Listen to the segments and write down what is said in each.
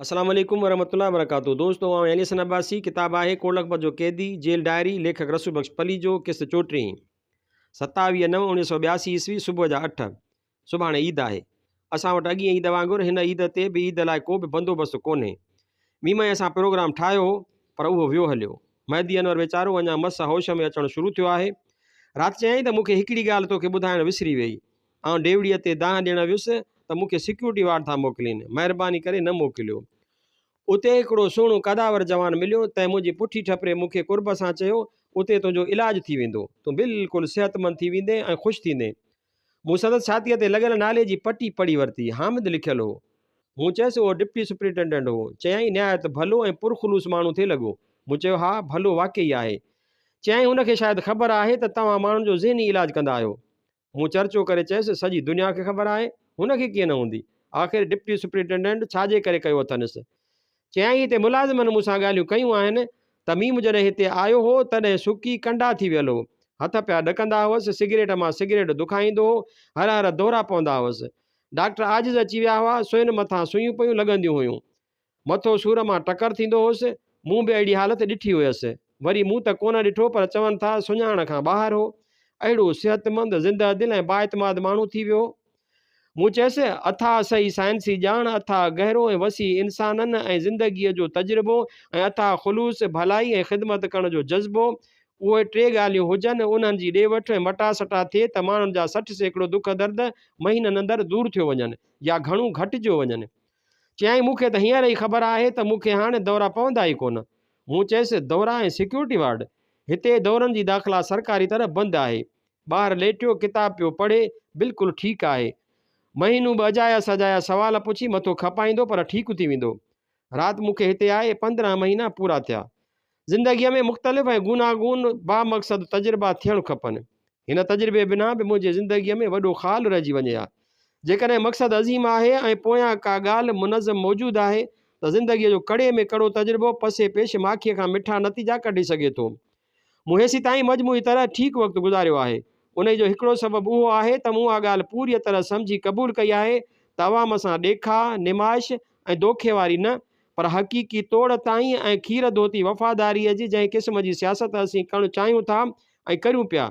السلام عليڪم ورحمة الله وبرڪاته دوستو آئون علي حسن عباسي ڪتاب آهي ڪوٽ لکپت جو قيدي جيل ڊائري ليکڪ رسول بخش پليجو قسط چوٽيهين 27 نو 1982 عيسوي صبح جا اٺ سڀاڻي عيد آهي اسان وٽ اڳين عيد وانگر هن عيد تي به عيد لاء ڪو به بندوبست ڪونهي ميمئي اسان پروگرام ٺاهيو هو پر اهو ويو هليو مهدي انور ويچارو اڃا مس هوش ۾ اچڻ شروع ٿيو آهي رات چيائين ته مون کي هڪڙي ڳالهه توکي ٻڌائڻ وسري ويئي آئون ڊيوڙيء تي دانهن ڏيڻ ويس ته مون کي سيڪيورٽي وارڊ ٿا موڪلين، مهرباني ڪري نه موڪليو. اتي هڪڙو سهڻو قداور جوان مليو، تنهن منهنجي پٺي ٺپري مون کي قرب سان چيو، اتي تنهنجو علاج ٿي ويندو، تون بلڪل صحتمند ٿي ويندين ۽ خوش ٿيندين. مون سندس ڇاتيء تي لڳل نالي جي پٽي پڙهي ورتي، حامد لکيل هو. مون چيس، اهو ڊپٽي سپرنٽينڊنٽ هو. چيائين، نهايت ڀلو ۽ پرخلوص ماڻهو ٿي لڳو. مون چيو، ها، ڀلو واقعي آهي. چيائين، هن کي شايد خبر آهي ته توهان ماڻهن جو ذهني علاج ڪندا آهيو. مون چرچو ڪري چيس، سڄي دنيا کي خبر آهي، هن کي ڪيئن نه هوندي؟ آخر ڊپٽي سپرنٽينڊنٽ ڇا جي ڪري ڪيو اٿنس؟ چيائين، هتي ملازمن مون سان ڳالهيون ڪيون آهن ته ميم جڏهن هتي آيو هو، تڏهن سڪي ڪنڊا ٿي ويل هو. هٿ پيا ڏڪندا هئس، سگريٽ مان سگريٽ دکائيندو هو، هر هر دورا پوندا هئس. ڊاڪٽر عاجز اچي ويا هئا، سوئين مٿان سوئيون پيون لڳنديون هيون. مٿو سور مان ٽڪر ٿيندو هوس. مون به اهڙي حالت ڏٺي هيس. وري مون ته ڪونه ڏٺو پر چون ٿا سڃاڻڻ کان ٻاهر هو. اهڙو صحتمند، زنده دل ۽ بااعتماد ماڻهو ٿي ويو هو. مون چيس، اٿاهه صحيح سائنسي ڄاڻ، اٿاهه گهرو ۽ وسيع انسانن ۽ زندگيء جو تجربو ۽ اٿاهه خلوص، ڀلائي ۽ خدمت ڪرڻ جو جذبو، اهي ٽي ڳالهيون هجن، انهن جي ڏي وٺ ۽ مٽاسٽا ٿئي ته ماڻهن جا 60% دک درد مهينن اندر دور ٿيو وڃن يا گهڻو گهٽجيو وڃن. چيائين، مون کي ته هينئر ئي خبر آهي ته مون کي هاڻي دورا پوندا ئي ڪونه. مون چيس، دورا ۽ سيڪيورٽي وارڊ؟ هتي دورن جي داخلا سرڪاري طرح بند آهي. ٻاهر ليٽيو ڪتاب پيو پڙهي، بلڪل ٺيڪ آهي. مهينو به اجايا سجايا سوال پڇي مٿو کپائيندو پر ٺيڪ ٿي ويندو. رات مون کي هتي آئي 15 مهينا پورا ٿيا. زندگيء ۾ مختلف ۽ گوناگون بامقصد تجربا ٿيڻ کپن. هن تجربي بنا به منهنجي زندگيء ۾ وڏو خال رهجي وڃي ها. جيڪڏهن مقصد عظيم آهي ۽ پويان ڪا ڳالهه منظم موجود آهي ته زندگيء جو ڪڙي ۾ ڪڙو تجربو پسي پيش ماکيء کان مٺا نتيجا ڪڍي سگهي ٿو. مون هيسيتائين مجموعي طرح ٺيڪ وقت گذاريو آهي. انهيء جو هڪڙو سبب اهو آهي ته مون اها ڳالهه پوريء طرح سمجهي قبول ڪئي آهي ته عوام سان ڏيکاء، نمائش ۽ دوکي واري نه، پر حقيقي توڙ تائين ۽ کير ڌوتي وفاداريء جي جنهن قسم جي سياست اسين ڪرڻ چاهيون ٿا ۽ ڪريون پيا،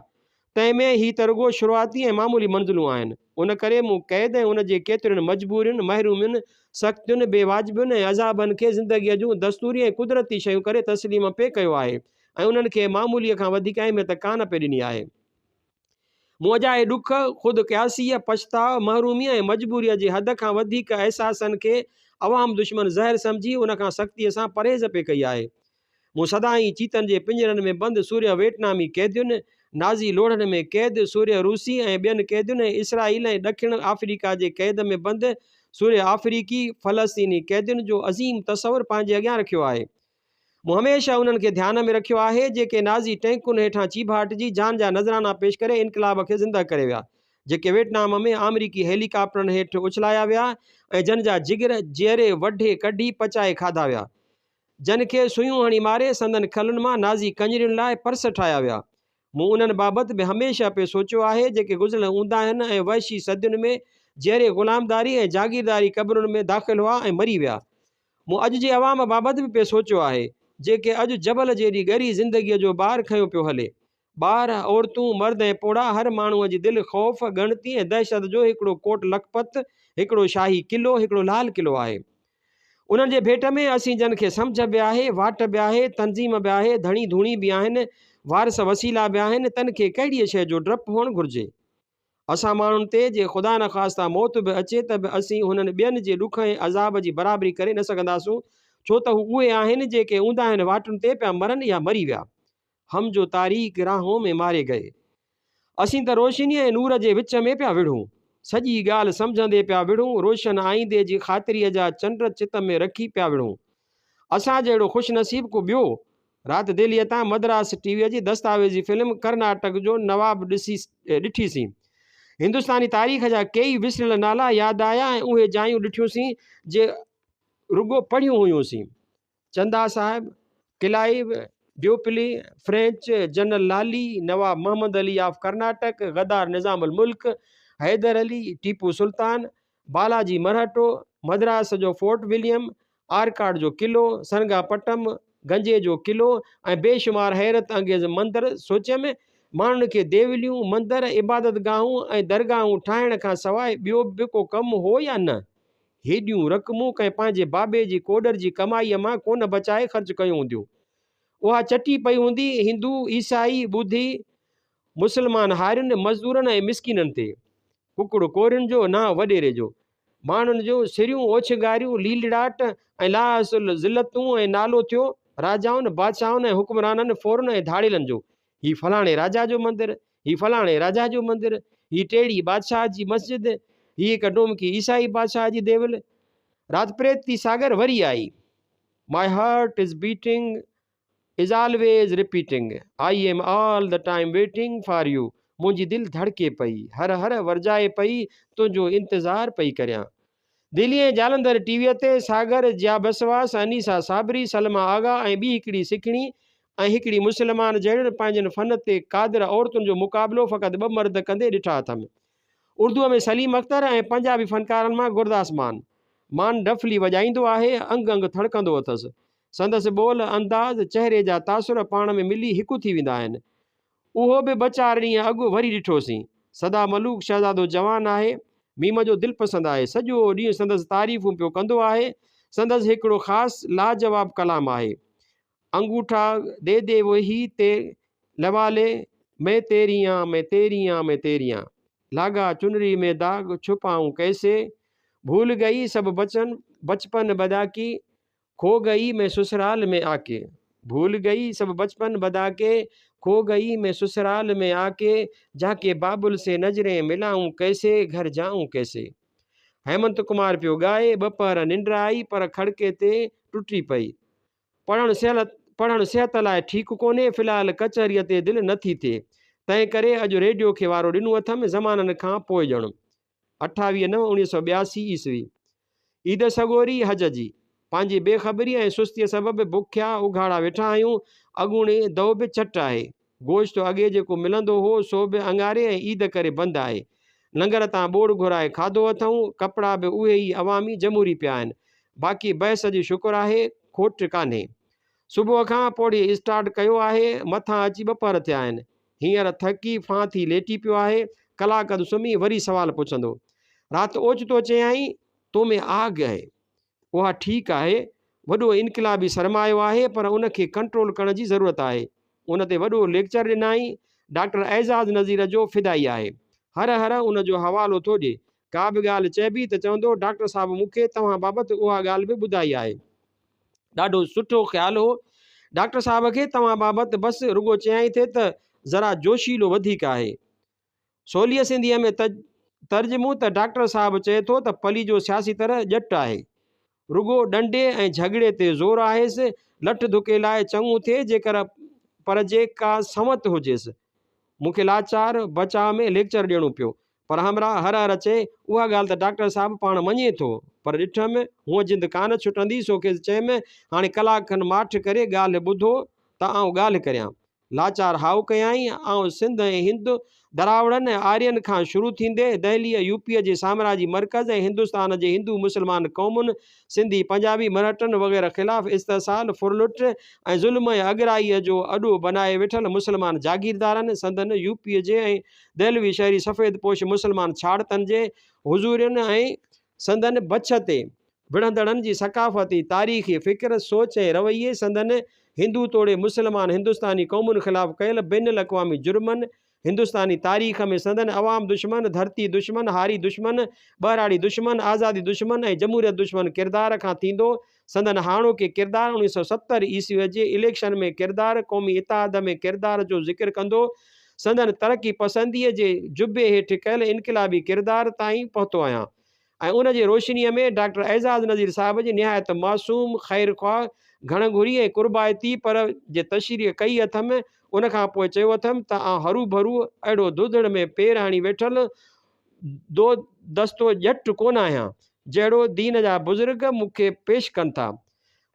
تنهن ۾ هي ته رڳو شروعاتي ۽ معمولي منزلون آهن. ان ڪري مون قيد ۽ ان جي ڪيترين مجبورين، محرومين، سختين، بي واجبين ۽ عذابن کي زندگيء جون دستوري ۽ قدرتي شيون ڪري تسليم پئي ڪيو آهي ۽ انهن کي معموليء کان وڌيڪ اهميت ڪانه پئي ڏني آهي. مون اجائي ڏک، خود قياسيء، پڇتاء، محروميء ۽ مجبوريء جي حد کان وڌيڪ احساسن کي عوام دشمن زهر سمجهي ان کان سختيء سان پرهيز پئي ڪئي آهي. مون سدائين چيتن جي پڃرن ۾ بند سورهيه ويٽنامي قيدين، نازي لوڙهن ۾ قيد سورهيه روسي ۽ ٻين قيدين ۽ اسرائيل ۽ ڏکڻ آفريڪا جي قيد ۾ بند سورهيه آفريقي، فلسطيني قيدين جو عظيم تصور پنهنجي اڳيان رکيو آهي. مون هميشه انهن کي ڌيان ۾ رکيو آهي، جيڪي نازي ٽئنڪن هيٺان چيڀاٽجي جان جا نذرانا پيش ڪري انقلاب کي زنده ڪري ويا، جيڪي ويٽنام ۾ آمريڪي هيلي ڪاپٽرن هيٺ اڇلايا ويا ۽ جن جا جگر جيئري وڍي ڪڍي پچائي کاڌا ويا. جن کي سوئيون هڻي ماري سندن کلن مان نازي ڪڃرين لاء پرس ٺاهيا ويا. مون انهن بابت به هميشه پئي سوچيو آهي، جيڪي گذريل اونداهين ۽ وحشي صدين ۾ جيئري غلامداري ۽ جاگيرداري قبرن ۾ داخل هئا ۽ مري ويا. مون اڄ جي عوام بابت به پئي سوچيو آهي، جيڪي اڄ جبل جيڏي ڳري زندگيء جو بار کنيو پيو هلي. ٻار، عورتون، مرد ۽ پوڙها، هر ماڻهوء جي دل خوف، ڳڻتي ۽ دهشت جو هڪڙو ڪوٽ لکپت، هڪڙو شاهي قلعو، هڪڙو لال قلعو آهي. انهن جي ڀيٽ ۾ اسين جن کي سمجهه به آهي، واٽ به آهي، تنظيم به آهي، ڌڻي ڌوڻي به آهن، وارث وسيلا به آهن، تن کي ڪهڙيء شيء جو ڊپ هئڻ گهرجي؟ اسان ماڻهن تي جي خدا نخواسته موت به اچي ته به اسين هنن ٻين جي ڏک ۽ عذاب جي برابري ڪري نه سگهنداسون، ڇو ته هو اهي آهن جيڪي اونداهين واٽن تي پيا مرن يا مري ويا. هم جو تاريڪ راهون ۾ ماري گئي. اسين ته روشنيء ۽ نور جي وچ ۾ پيا وڙهون. سڄي ڳالهه سمجهندي پيا وڙهون، روشن آئيندي جي خاطريء جا چنڊ چت ۾ رکي پيا وڙهون. اسان جهڙو خوش نصيب ڪو ٻيو؟ رات دهليء تان مدراس ٽي ويء جي دستاويزي فلم ڪرناٽڪ جو نواب ڏسي ڏٺيسين. هندستاني تاريخ جا ڪيئي وسريل نالا ياد آيا ۽ اهي جايون ڏٺيونسين، جي رڳو پڙهيون هيونسين. Chanda Sahib, Clive, Dupleix, French, general Lally, Nawab Muhammad Ali of Karnataka, غدار نظام الملڪ، حيدر علي، ٽيپو سلطان، بالاجي مرهٽو، مدراس جو فورٽ وليم، آرڪاڊ جو قلعو، سرنگا پٽم، گنجي جو قلعو ۽ بيشمار حيرت انگيز مندر سوچيم، ماڻهن کي ديوليون، مندر، عبادتگاهون ۽ درگاهون ٺاهڻ کان سواء ٻيو به ڪو ڪم هو يا نه؟ هيڏيون رقمون ڪنهن پنهنجي بابي جي ڪوڏر جي ڪمائيء مان ڪونه بچائي خرچ ڪيون هونديون. اها چٽي پئي هوندي هندو، عيسائي، ٻوڌي، مسلمان هارين، مزدورن ۽ مسڪينن تي. ڪڪڙ ڪورين جو، نانء وڏيري جو. ماڻهن جون سريون، اوڇنگاريون، ليلڙاٽ ۽ لاحاصل ذلتون ۽ نالو ٿيو راجائن، بادشاهن ۽ حڪمرانن، ڦورن ۽ ڌاڙيلن جو. هي فلاڻي راجا جو مندر، هي فلاڻي راجا جو مندر، هي ٽيڙي بادشاهه جي مسجد، هي هڪ ڊومڪي عيسائي بادشاهه جي ديول. رات پريتي ساگر وري آئي. My heart is beating is always repeating I am all the time waiting for you منهنجي دل ڌڙڪي پئي هر هر ورجائي پئي تنهنجو انتظار پئي ڪريان. دهلي ۽ جالنڌر ٽي ويء تي ساگر، جيا بسواس، انيسا صابري، سلميٰ آغا ۽ ٻي هڪڙي سکڻي ۽ هڪڙي مسلمان جهڙين پنهنجن فن تي قادر عورتن جو مقابلو فقط ٻه مرد ڪندي ڏٺا اٿم. اردوء ۾ سليم اختر ۽ پنجابي فنڪارن مان گرداس مان. مان ڊفلي وڄائيندو آهي، انگ انگ ٿڙڪندو اٿس. سندس ٻول، انداز، چهري جا تاثر پاڻ ۾ ملي هڪ ٿي ويندا آهن. اهو به ٻه چار ڏينهن اڳ وري ڏٺوسين. سدا ملوڪ شهزادو جوان آهي. ميم جو دلپسند آهي. سڄو ڏينهن سندس تعريفون پيو ڪندو آهي. سندس هڪڙو خاص لاجواب ڪلام آهي. انگوٺا the the وهي تي لوالي، مين تيري آن مين تيري آن مين تيري آن. لاگا چنري ۾ داغ ڇپائون ڪيسي، ڀول گئي سب بچن بچپن بداڪي، کو گئي مين سسرال ۾ آڪي. ڀول گئي سب بچپن بداڪي، کو گئي مين سسرال ۾ آڪي، جاڪي بابل سي نظرين ملائون ڪيسي، گهر جائون ڪيسي. هيمنت ڪمار پيو ڳائي، ٻه پهر ننڊ آئي پر کڙڪي تي ٽٽي پئي. پڙهڻ پڙهڻ صحت لاء ٺيڪ ڪونهي، في الحال ڪچهريء تي دل نه ٿي ٿئي، تنهن ڪري اڄ ريڊيو کي وارو ڏنو اٿم، زمانن کان پوء ڄڻ. 28 نو 1982 عيسوي، عيد سڳوري حج جي، پنهنجي بي خبريء ۽ سستيء سبب بکيا اگهاڙا ويٺا آهيون، اڳوڻي دؤ به چٽ آهي. گوشت اڳي جيڪو ملندو هو، سو به اڱاري ۽ عيد ڪري بند آهي. لنگر تان ٻوڙ گهرائي کاڌو اٿئون، ڪپڙا به اهي ئي عوامي جمهوري پيا آهن. باقي بحث جي شڪر آهي، کوٽ ڪانهي. صبح کان پوڙهي اسٽارٽ ڪيو آهي، مٿان اچي ٻپهر ٿيا آهن. هينئر ٿڪي ڦان ٿي ليٽي پيو آهي، ڪلاڪ اڌ سمهي وري سوال پڇندو. رات اوچتو چيائين، تو ۾ آگ اهي. اها ٺيڪ آهي، وڏو انقلابي سرمايو آهي پر ان کي ڪنٽرول ڪرڻ جي ضرورت آهي. ان تي وڏو ليڪچر ڏنائين. ڊاڪٽر اعجاز نذير جو فدائي آهي. هر هر ان جو حوالو ٿو ڏئي. ڪا به ڳالهه چئبي ته چوندو ڊاڪٽر صاحب مون کي توهان بابت اها ڳالهه به ٻڌائي آهي. ڏاڍو سٺو خيال هو ڊاڪٽر صاحب کي توهان بابت بس رڳو چيائين ٿي ته ذرا جوشيلو وڌيڪ آهي. سوليء سنڌيء ۾ ترجمو ته ڊاڪٽر صاحب چئي ٿو ته پليجو سياسي طرح ڄٽ آهي. رڳو ڏنڊي ۽ جهڳڙي تي زور آهيس. لٺ ڌڪي لاء چڱو ٿئي جيڪر پر جي ڪا سنوت هجيس. مون کي لاچار بچاء ۾ ليڪچر ڏيڻو پيو. پر همراهه هر هر چئي، اها ڳالهه ته ڊاڪٽر صاحب پاڻ مڃي ٿو. پر ڏٺم، هونء جند ڪانه ڇٽندي، سو کيس چيم، هاڻي ڪلاڪ کن ماٺ ڪري ڳالهه ٻڌو ته آئون ڳالهه ڪريان. لاچار هائو ڪيائين، آئون سنڌ ۽ هند، دراوڙن ۽ آرين کان شروع ٿيندي، دهليء، يوپيء جي سامراجي مرڪز ۽ هندستان جي هندو مسلمان قومن، سنڌي، پنجابي، مرهٽن وغيره خلاف استحصال، ڦرلٽ ۽ ظلم ۽ اڳرائيء جو اڏو بنائي ويٺل مسلمان جاگيردارن، سندن يوپيء جي ۽ دهلوي شهري سفيد پوش مسلمان ڇاڙتن جي حضورين ۽ سندن بڇ تي وڙهندڙن جي ثقافتي، تاريخي، فڪر، سوچ ۽ رويي، سندن هندو توڙي مسلمان هندستاني قومن خلاف ڪيل بين الاقوامي جرمن، هندستاني تاريخ ۾ سندن عوام دشمن، ڌرتي دشمن، هاري دشمن، ٻهراڙي دشمن، آزادي دشمن ۽ جمهوريت دشمن ڪردار کان ٿيندو سندن هاڻوڪي ڪردار 1970 عيسويء جي اليڪشن ۾ ڪردار، قومي اتحاد ۾ ڪردار جو ذڪر ڪندو سندن ترقي پسنديء جي جبي هيٺ ڪيل انقلابي ڪردار تائين پهتو آهيان. ۽ ان جي روشنيء ۾ ڊاڪٽر اعجاز نذير صاحب جي نهايت معصوم، خير خواهه، گهڻ گهري ۽ قربائتي پر جي تشريح ڪئي اٿم، ان کان پوء چيو اٿم ته آئون هروڀرو اهڙو ڌوڌڙ ۾ پير هڻي ويٺل دو دستو ڄٽ ڪونه آهيان، جهڙو دين جا بزرگ مون کي پيش ڪن ٿا.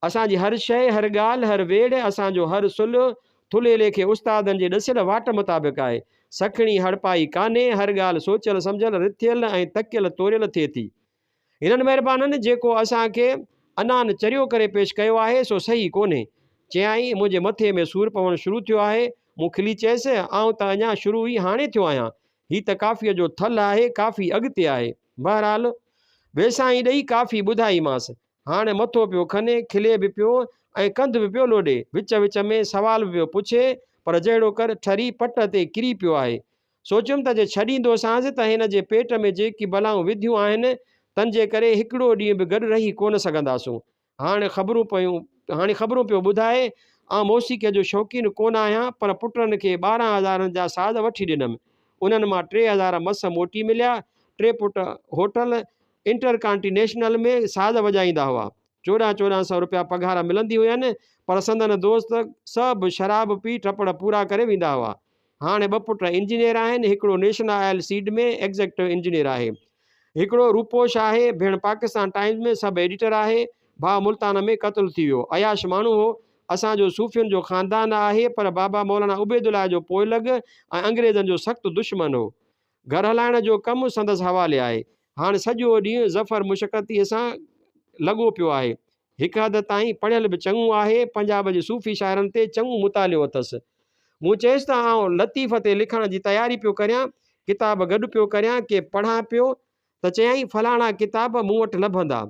اسان جي هر شيء، هر ڳالهه، هر ويڙهه، اسان جو هر صلح، ٿلهي ليکي استادن جي ڏسيل واٽ مطابق آهي. سکڻي هڙپائي ڪانهي، هر ڳالهه سوچيل سمجهيل، رٿيل ۽ تڪيل توريل ٿئي ٿي. هنن مهربانن جيڪو اسان کي عنان چريو ڪري پيش ڪيو آهي، سو صحيح ڪونهي. چيائين، منهنجي مٿي ۾ سور پوڻ شروع ٿيو آهي. مون کلي چيس، آئون ته اڃا شروع ئي هاڻي ٿيو آهيان. هي ته ڪافيء جو ٿلهه آهي، ڪافي اڳتي آهي. بهرحال، ويساهين ڏئي ڪافي ٻڌائيمانس. هاڻي مٿو پيو کني، کلي به پيو ۽ ڪنڌ به پيو لوڏي. وچ وچ ۾ سوال به پيو پڇي، پر جهڙوڪر ٺري پٽ تي ڪري پيو آهي. سوچيم ته جي ڇڏيندوسانس ته هن جي پيٽ ۾ جيڪي بلائون وڌيون آهن، تن جي ڪري هڪڙو ڏينهن به گڏ رهي ڪونه سگهنداسون. هاڻي خبرون پيون هاڻي خبرون پيو ٻڌائي. آئون موسيقيء جو شوقين ڪونه آهيان، پر پٽن کي 12 هزارن جا ساز وٺي ڏنم. انهن مان 3000 مس موٽي مليا. ٽي پٽ هوٽل انٽرڪانٽينيشنل ۾ ساز وڄائيندا هئا. چوڏهن چوڏهن سئو رپيا پگهار ملندي هين، پر سندن دوست سڀ شراب پي ٽپڙ پورا ڪري ويندا هئا. هاڻي ٻه پٽ انجنيئر آهن، هڪڙو national oil seed ۾ executive engineer آهي. هڪڙو روپوش آهي، ڀيڻ پاڪستان ٽائيمز ۾ سب ايڊيٽر آهي. ڀاء ملتان ۾ قتل ٿي ويو. عياش ماڻهو هو. اسان جو صوفين جو خاندان آهي، پر بابا مولانا عبيدالله جو پوئلڳ ۽ انگريزن جو سخت دشمن هو. گهر هلائڻ جو ڪم سندس حوالي آهي. هاڻ سڄو ڏينهن ظفر مشقتيء سان لڳو پيو آهي. هڪ حد تائين پڙهيل به چڱو آهي. پنجاب جي صوفي شاعرن تي چڱو مطالعو اٿس. مون چيس ته آئون لطيف تي لکڻ جي تياري پيو ڪريان، ڪتاب گڏ پيو ڪريان، ڪي پڙهان پيو ته چيائين فلاڻا ڪتاب مون وٽ لڀندا.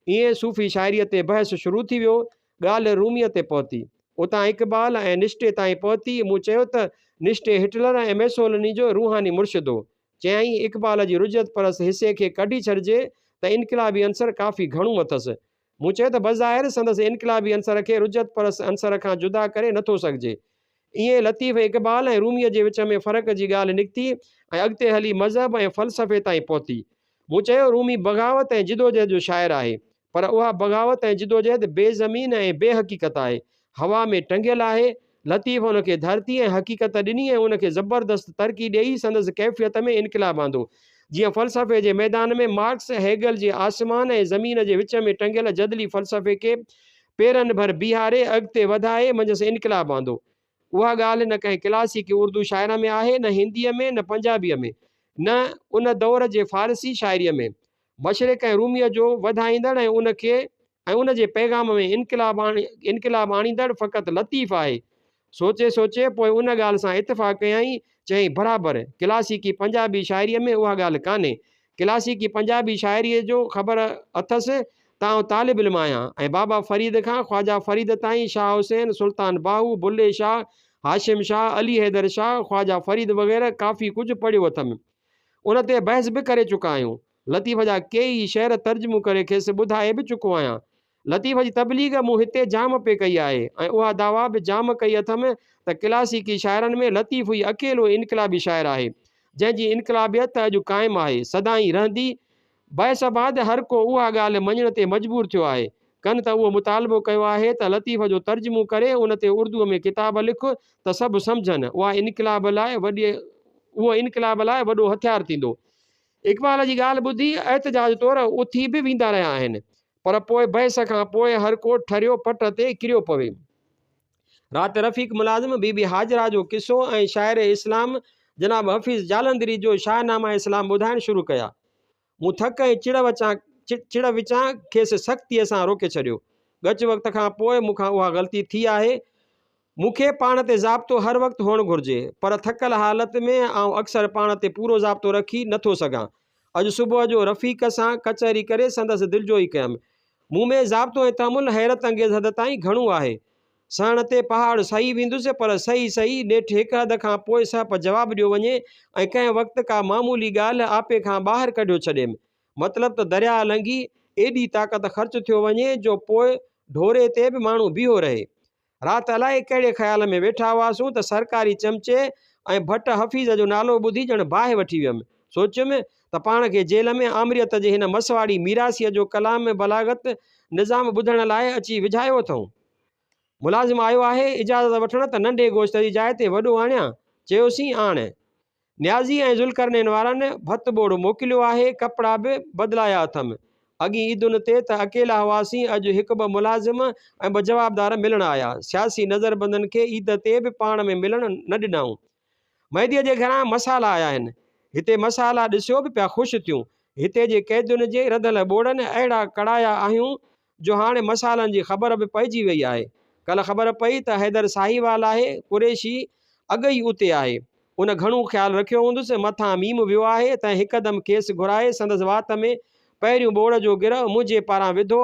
ائين صوفي شاعريء تي بحث شروع ٿي ويو. ڳالهه روميء تي پهتي. اتان اقبال ۽ نشٽي تائين پهتي. مون چيو ته نشٽي هٽلر ۽ ميسولني جو روحاني مرشد هو. چيائين، اقبال جي رجعت پرست حصي کي ڪڍي ڇڏجي ته انقلابي عنصر ڪافي گهڻو اٿس. مون چيو ته بظاهر سندس انقلابي عنصر کي رجعت پرست عنصر کان جدا ڪري نٿو سگهجي. ائين لطيف اقبال ۽ روميء جي وچ ۾ فرق جي ڳالهه نڪتي ۽ اڳتي هلي مذهب ۽ فلسفي تائين پهتي. مون چيو رومي بغاوت ۽ جدوجهد جو شاعر آهي، پر اها بغاوت ۽ جدوجهد بي زمين ۽ بي حقيقت آهي، هوا ۾ ٽنگيل آهي. لطيف ان کي ڌرتي ۽ حقيقت ڏني ۽ ان کي زبردست ترقي ڏيئي سندس ڪيفيت ۾ انقلاب آندو. جيئن فلسفي جي ميدان ۾ مارڪس، هيگل جي آسمان ۽ زمين جي وچ ۾ ٽنگيل جدلي فلسفي کي پيرن ڀر بيهاري اڳتي وڌائي منجهس انقلاب آندو. اها ڳالهه نه ڪنهن ڪلاسيڪي اردو شاعر ۾ آهي، نه هنديء ۾، نه پنجابيء ۾، نه ان دور جي فارسي شاعريء ۾. مشرق ۽ روميء جو وڌائيندڙ ۽ ان کي ۽ ان جي پيغام ۾ انقلاب انقلاب آڻيندڙ فقط لطيف آهي. سوچي سوچي پوء ان ڳالهه سان اتفاق ڪيائين، چيائين، برابر، ڪلاسيڪي پنجابي شاعريء ۾ اها ڳالهه ڪانهي. ڪلاسيڪي پنجابي شاعريء جو خبر اٿس ته آئون طالب علم آهيان ۽ بابا فريد کان خواجه فريد تائين، شاهه حسين، سلطان باهو، بلي شاهه، هاشم شاهه، علي حيدر شاهه، خواجه فريد وغيره ڪافي ڪجهه پڙهيو اٿم. ان تي بحث به ڪري چڪا آهيون. لطيف جا ڪيئي شعر ترجمو ڪري کيس ٻڌائي به چڪو آهيان. لطيف جي تبليغ مون هتي جام پئي ڪئي آهي ۽ اها دعويٰ به جام ڪئي اٿم ته ڪلاسيڪي شاعرن ۾ لطيف ئي اڪيلو انقلابي شاعر آهي، جنهن جي انقلابيت اڄ قائم آهي، سدائين رهندي. بحث بعد هر ڪو اها ڳالهه مڃڻ تي مجبور ٿيو آهي. ڪن ته اهو مطالبو ڪيو آهي ته لطيف جو ترجمو ڪري ان تي اردوء ۾ ڪتاب لک ته سڀ سمجهن، اها انقلاب لاء وڏي اهو انقلاب لاء وڏو هٿيار ٿيندو. اقبال جي ڳالهه ٻڌي احتجاج طور اٿي به ويندا رهيا آهن. پر پوء بحث کان پوء هر ڪو ٺريو پٽ تي ڪريو پوي. رات رفيق ملازم بي بي هاجره جو قصو ۽ شاعر اسلام جناب حفيظ جالنڌري جو شاهنامه اسلام ٻڌائڻ شروع ڪيا. مون ٿڪ ۽ چڙ وچان چڙ وچان کيس سختيء سان روڪي ڇڏيو. ڳچ وقت کان پوء مون کان اها غلطي ٿي آهي. مون کي پاڻ تي ضابطو هر وقت هئڻ گهرجي، پر ٿڪل حالت ۾ آئون اڪثر پاڻ تي پورو ضابطو رکي نه ٿو سگهان. اڄ صبح جو رفيق سان ڪچهري ڪري سندس دلجوئي ڪيم. مون ۾ ضابطو ۽ تحمل حيرت انگيز حد تائين گهڻو آهي. سهڻ تي پهاڙ سهي ويندس، پر سهي سهي نيٺ هڪ حد کان پوء سهپ جواب ڏيو وڃي ۽ ڪنهن وقت ڪا معمولي ڳالهه آپي کان ٻاهر ڪڍيو ڇڏيم. مطلب ته درياهه لنگهي ايڏي طاقت خرچ ٿيو وڃي جو پوء ڍوري تي به ماڻهو بيهو رهي. رات الائي ڪهڙي خيال ۾ ويٺا هئاسون ته سرڪاري چمچي ۽ ڀٽ حفيظ جو نالو ٻڌي ڄڻ باهه وٺي ويم. سوچيم ته پاڻ کي جيل ۾ آمريت جي هن مسواڙي ميراثيء جو ڪلام بلاغت نظام ٻڌڻ لاء اچي وجهايو اٿئون. ملازم آيو آهي، اجازت وٺڻ ته ننڍي گوشت جي جاء تي وڏو آڻيان. چيوسين، آڻ. نيازي ۽ ذوالقرنين وارن ڀت ٻوڙ موڪليو آهي، ڪپڙا به بدلايا اٿم. اڳين عيدن تي ته اڪيلا هئاسين، اڄ هڪ ٻه ملازم ۽ ٻه جوابدار ملڻ آيا. سياسي نظربندن کي عيد تي به پاڻ ۾ ملڻ نه ڏنائون. مهديء جي گهران مصالحا آيا آهن. هتي مصالحا ڏسيو به پيا خوش ٿيون. هتي جي قيدين جي رڌل ٻوڙن اهڙا ڪڙايا آهيون. جو هاڻي مسالن جي خبر به پئجي وئي آهي. ڪلهه خبر پئي ته حيدر ساهيوال آهي، قريشي اڳ ئي اتي آهي. ان گهڻو خيال رکيو هوندس، مٿان ميم ويو آهي، تنهن هڪدم کيس گهرائي سندس وات ۾ پهريون ٻوڙ جو گرهه منهنجي پاران وڌو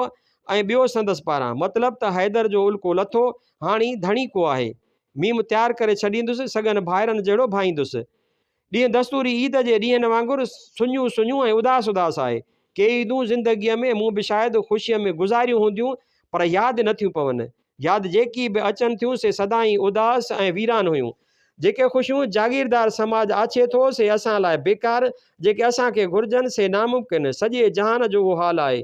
۽ ٻيو سندس پاران. مطلب ته حيدر جو الڪو لٿو، هاڻي ڌڻيڪو آهي. ميم تيار ڪري ڇڏيندس، سڳن ڀائرن جهڙو ڀائيندس. ڏينهن دستوري عيد جي ڏينهن وانگر سڃيون سڃيون ۽ اداس اداس آهي. ڪي عيدون زندگيء ۾ مون به شايد خوشيء ۾ گذاريون هونديون، پر ياد نه ٿيون پون. ياد جيڪي به اچن ٿيون سي سدائين اداس ۽ ويران هيون. جيڪي خوشيون جاگيردار سماج آڇي ٿو سي اسان لاء بيڪار، جيڪي اسان کي گهرجن سي ناممڪن. سڄي جهان جو اهو حال آهي.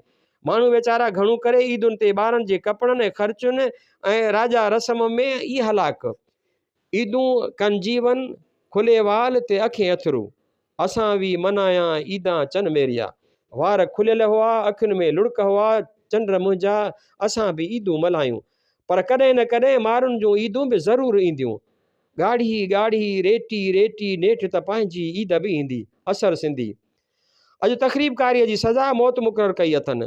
ماڻهو ويچارا گهڻو ڪري عيدن تي ٻارن جي ڪپڙن ۽ خرچن ۽ راڄا رسم ۾ ئي هلاڪ. عيدون ڪن جيون، کلي وال تي اکين اٿرو. اسان وي منايان عيدان چن ميريا. وار کليل هئا، اکين ۾ لڙڪ هئا، چنڊ منهنجا، اسان به عيدون ملهايون. پر ڪڏهن نه ڪڏهن مارن جون عيدون به ضرور اينديون. ڳاڙهي ڳاڙهي، ريٽي ريٽي نيٺ ته پنهنجي عيد به ايندي. اثر سنڌي. اڄ تخريبڪاريء جي سزا موت مقرر ڪئي اٿن.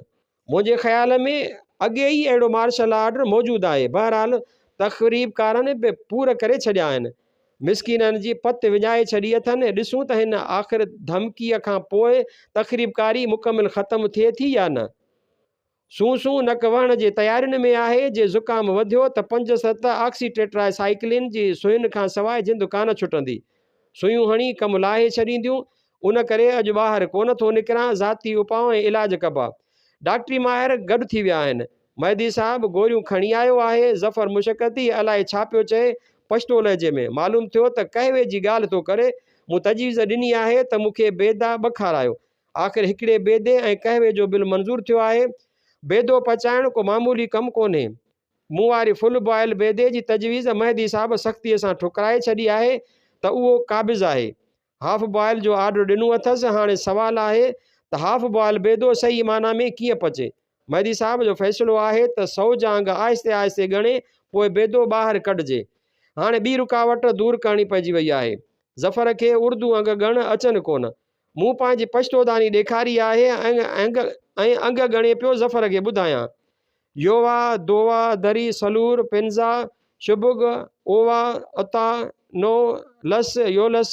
منهنجي خيال ۾ اڳي ئي اهڙو مارشل لا آرڊر موجود آهي. بهرحال تخريبڪارن به پور ڪري ڇڏيا آهن. مسڪينن جي پت وڃائي ڇڏي اٿن. ڏسون ته هن آخر ڌمڪيء کان پوء تخريبڪاري مڪمل ختم ٿئي ٿي يا نه. سون سون نڪ وهڻ جي تيارين ۾ آهي، جي زڪام وڌيو ته پنج ست آڪسي ٽيٽرا سائيڪلين جي سوئين کان سواء جند ڪانه ڇٽندي. سوئيون هڻي ڪم لاهي ڇڏينديون، ان ڪري اڄ ٻاهر ڪونه ٿو نڪران، ذاتي اپاء ۽ علاج ڪبا. ڊاڪٽري ماهر گڏ ٿي ويا آهن. مهدي صاحب گوريون کڻي آيو آهي، ظفر مشقتي الائي ڇا پيو چئي پشتو لهجي ۾، معلوم ٿيو ته قهوي جي ڳالهه ٿو ڪري، مون تجويز ڏني آهي ته مون کي بيدا ٻه کارايو، آخر هڪڙي بيدي ۽ قهوي جو بل منظور ٿيو آهي. بيدو پچائڻ ڪو معمولي ڪم ڪونهي. مون واري فل بوائل بيدي جي تجويز مهدي صاحب سختيء سان ٺڪرائي ڇڏي آهي ته اهو قابض آهي. هاف بوائل جو آرڊر ڏنو اٿس. هاڻي سوال آهي ته هاف بوائل بيدو صحيح معنيٰ ۾ ڪيئن پچي؟ مهدي صاحب جو فيصلو آهي ته سئو جا انگ آهستي آهستي ڳڻي پوء بيدو ٻاهر ڪڍجي. هاڻي ٻي رڪاوٽ دور ڪرڻي پئجي وئي آهي. ظفر کي اردو انگ ڳڻڻ اچن ڪونه. مون پنهنجي پشتوداني ڏيکاري آهي ۽ انگ ڳڻي پيو ظفر کي ٻڌايان. يووا، دووا، دري، سلور، پنزا، شبگ، اووا، اتا، نو، لس، يولس،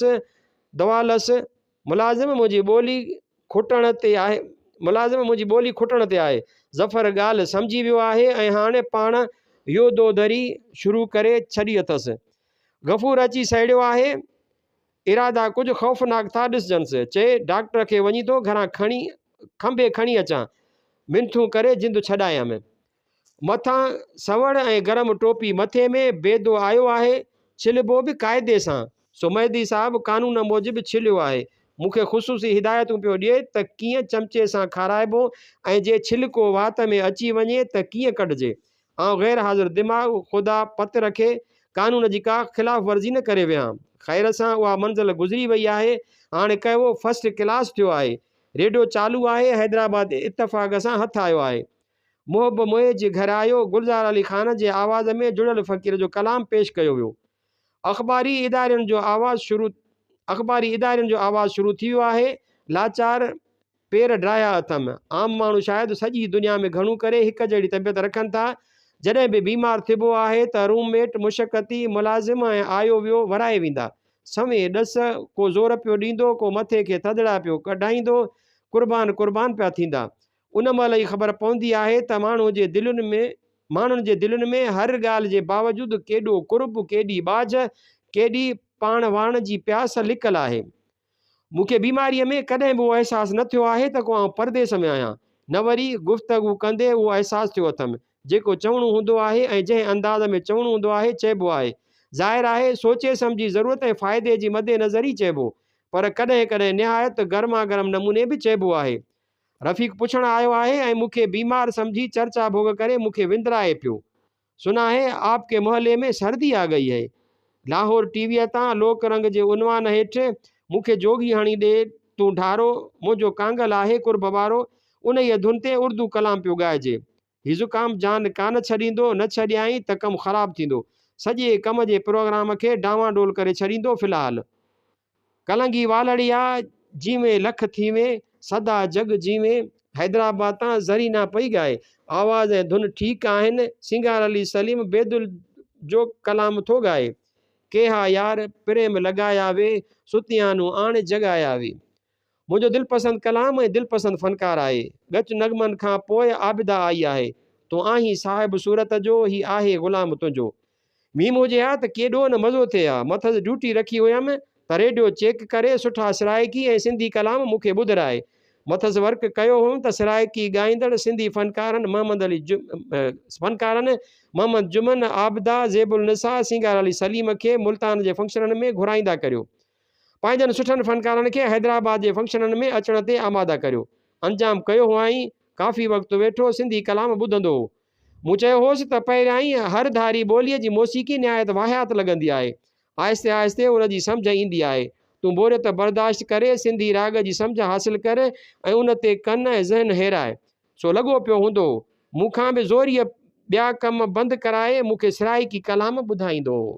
دوالس. ملازم منهنجي ٻولي کٽڻ تي آهي. ملازم منهنجي ٻولي کٽڻ تي آهي. ظفر ڳالهه سمجهي ويو آهي ۽ هاڻي پاڻ يو دو دري شروع ڪري ڇڏي اٿس. غفور اچي سهڙيو آهي. ارادا ڪجهه خوفناڪ ٿا ڏسجنس. چئي، ڊاڪٽر کي وڃي ٿو گهران کڻي کنڀي کڻي اچان. منٿون ڪري جند ڇڏايم. مٿان سوڙ ۽ گرم ٽوپي مٿي ۾، بيدو آيو آهي، ڇلبو به قاعدي سان. سو مهدي صاحب قانون موجب ڇليو آهي. مون کي خصوصي هدايتون پيو ڏئي ته ڪيئن چمچي سان کارائبو ۽ جي ڇلڪو وات ۾ اچي وڃي ته ڪيئن ڪڍجي. آئون غير حاضر دماغ، خدا پت رکي، قانون جي ڪا خلاف ورزي نه ڪري ويهان. خير سان اها منزل گذري وئي آهي، هاڻي قهوو فرسٽ ڪلاس ٿيو آهي. ريڊيو چالو آهي، حيدرآباد اتفاق سان هٿ آيو آهي. محب موهي جي گهر آيو، گلزار علي خان جي آواز ۾ جڙيل فقير جو ڪلام پيش ڪيو ويو. اخباري ادارين جو آواز شروع اخباري ادارين جو آواز شروع ٿي ويو آهي. لاچار پير ڊاهيا اٿم. عام ماڻهو شايد سڄي دنيا ۾ گهڻو ڪري هڪ جهڙي طبيعت رکن ٿا. جڏهن به بيمار ٿبو آهي ته روم ميٽ، مشقتي، ملازم ۽ آيو ويو ورائي ويندا. سوين ڏس، ڪو زور پيو ڏيندو، ڪو مٿي کي ٿڌڙا پيو ڪڍائيندو، قربان قربان پيا ٿيندا. ان مهل ئي خبر پوندي آهي ته ماڻهو جي دلين ۾ ماڻهن جي دلين ۾ هر ڳالهه جي باوجود ڪيڏو قرب، ڪيڏي ٻاجهه، ڪيڏي پاڻ واڻ جي پياس لڪل آهي. مون کي بيماريء ۾ ڪڏهن به اهو احساس نه ٿيو آهي ته ڪو آئون پرديس ۾ آهيان، نه وري گفتگو ڪندي اهو احساس ٿيو اٿم. جيڪو چوڻو هوندو آهي ۽ جنهن انداز ۾ چوڻو هوندو آهي، چئبو آهي. ظاهر آهي، سوچي سمجهي ضرورت ۽ فائدي جي مدنظر ئي چئبو، پر ڪڏهن ڪڏهن نهايت گرما گرم نموني به چئبو آهي. رفيق پڇڻ آيو آهي ۽ مون کي بيمار سمجهي چرچا ڀوڳ ڪري مون کي وندرائي پيو. سنا هي آپ ڪي محلي ۾ سردي آ گئي هي. لاهور ٽي ويء تان لوڪ رنگ جي عنوان هيٺ مون کي جوڳي هڻي ڏي تون ڍارو، منهنجو ڪانگل آهي قرب وارو، انهيء ڌن تي اردو ڪلام پيو ڳائجي. هي زڪام جان ڪانه ڇڏيندو، نه ڇڏيائين ته ڪم خراب ٿيندو. سڄي ڪم جي پروگرام کي ڊانوان ڊول ڪري ڇڏيندو. في الحال. ڪلنگي والڙيا، جيوين لک ٿيوين، سدا جڳ جيوين، حيدرآباد تان زرينا پئي ڳائي. آواز ۽ ڌن ٺيڪ آهن. سينگار علي سليم بيدل جو ڪلام ٿو ڳائي. ڪيها يار پريم لڳايا وي، ستيانون آڻ جڳايا وي. منهنجو دلپسند ڪلام ۽ دلپسند فنڪار آهي. ڳچ نغمن کان پوء عابده آئي آهي. تون آهين صاحب صورت جو، هي آهي غلام تنهنجو. ميم هجي ها ته ڪيڏو نه مزو ٿئي ها. مٿس ڊيوٽي رکي هيم ته ريڊيو چيڪ ڪري سٺا سرائيڪي ۽ سنڌي ڪلام مون کي ٻڌرائي. مٿس ورڪ ڪيو هيم ته سرائيڪي ڳائيندڙ سنڌي فنڪارن محمد علي فنڪارن محمد جمن، عابده، زيب النساء، سينگار علي سليم کي ملتان جي فنڪشنن ۾ گهرائيندا ڪريو. پنهنجن سٺن فنڪارن کي حيدرآباد جي فنڪشنن ۾ اچڻ تي آماده ڪريو. انجام ڪيو هئائين. ڪافي وقت ويٺو سنڌي ڪلام ٻڌندو هو. مون چيو هوس ته پهريائين هر ڌاري ٻوليء جي موسيقي نهايت واهيات لڳندي آهي. آهستي آهستي ان جي سمجهه ايندي آهي. تون بوريت برداشت ڪري سنڌي راڳ جي سمجهه حاصل ڪر ۽ ان تي ڪن ۽ ذهن هيراء. سو لڳو پيو هوندو هو. مون کان به زوريء ٻيا ڪم بند ڪرائي مون کي سرائيڪي ڪلام ٻڌائيندو هو.